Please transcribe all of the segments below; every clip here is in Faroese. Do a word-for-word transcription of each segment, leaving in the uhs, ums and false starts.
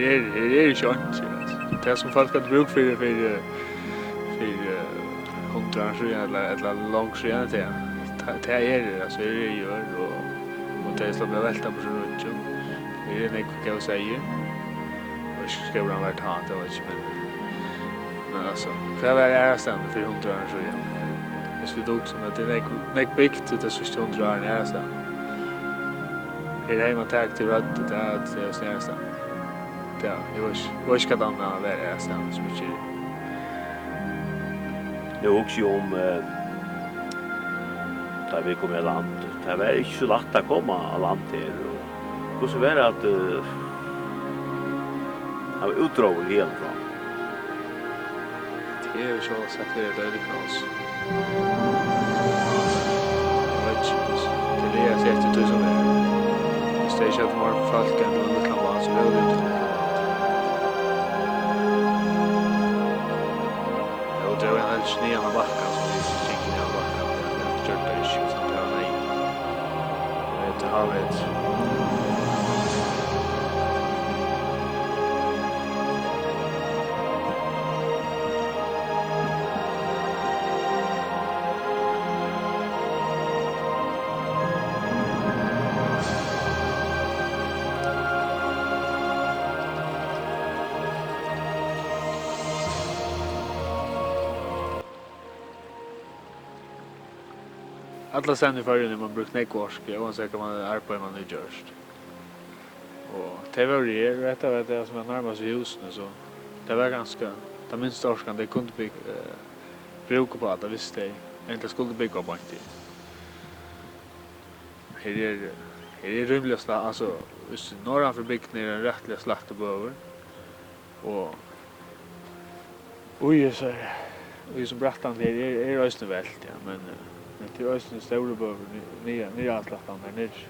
Her, her er ikki einki, altso. Tað, sum fólk høvdu brúk fyri, fyri, fyri, eh, hundrað árum síðan, ella, ella longur síðan, tað, tað, tað er her, altso, her er jørð, og, og tað er sloppið at velta burtur úr nýggjum. Her er nógv góð seyður. Og ikki skógvarnir var tá, tað var ikki, men, men altso, hvat var aðrastaðni fyri hundrað árum síðan? Viss vit hugsa um at tað er nógv, nógv bygt í tey síðstu hundrað árini aðrastaðni. Her heima tak til rødd, tað er, tað er aðrastaðni. Ja, eg veit ikki, eg veit ikki, hvat annað var aðrastaðni sum ikki er. Nú hugsi eg um, eh, tá vit komu í land. Tað var ikki so lætt at koma á land her, og hvussu var at, eh, hava útróður hiðani frá? Tað er jú so sagt, tað er deiligt, men altso. Eg veit ikki, hvussu tað er, eg seti tí sum er. Viss tey ikki høvdu meir fólk enn ein lítlan bát, so vóru vit Jú, tað var ein heilt niðan á bakkan, sum vit gingu niðan á bakkan, tað gjørdi tað ikki, so tað var neyðugt. Vit hava eitt Allastaðni í Føroyum hevur mann brúkt nógva orku, óansett hvat mann, arbeiði mann hevur gjørt. Og tey vóru her, og hetta var tað, sum var nærmast við húsini, so tað var kanska tað minsta orkan, tey kundu byg-, eh, brúka upp á tað, viss tey endiliga skuldu búgva beint her. Her er, her er rímiliga sla-, altso, viss norðan fyri bygdina er ein rættiliga slættur bøur, og í hesar, í hesum brattan her er, er eisini velt, ja, men, eh, men tað er eisini stórur bøur ni-, niðan, niðan á slættan har niðri.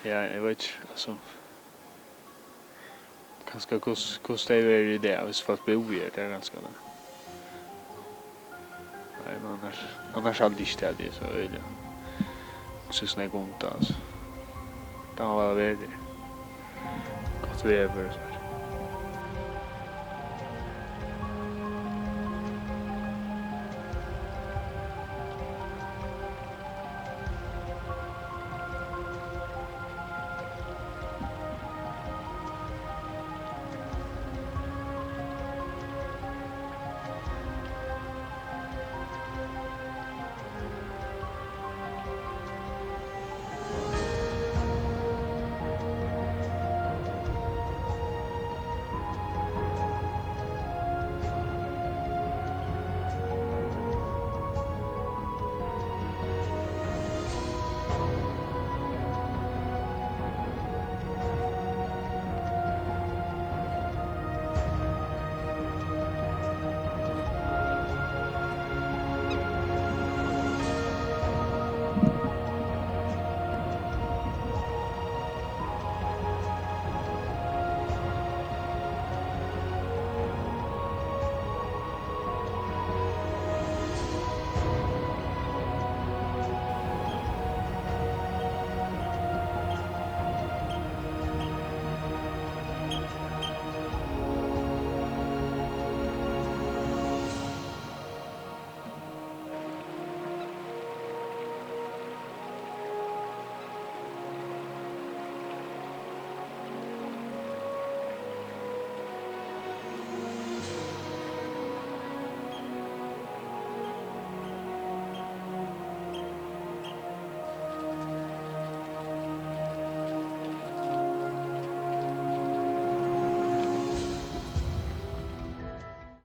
Ja, eg veit ikki, altso. Kanska hvussu, hvussu tað hevði verið í dag, viss fólk búðu her, tað er kanska tað. Nei, men annars, annars haldi eg ikki, tað er so øgiliga. Hugsi so nógv um tað, altso. Tað má bara vera her. Gott veður, so.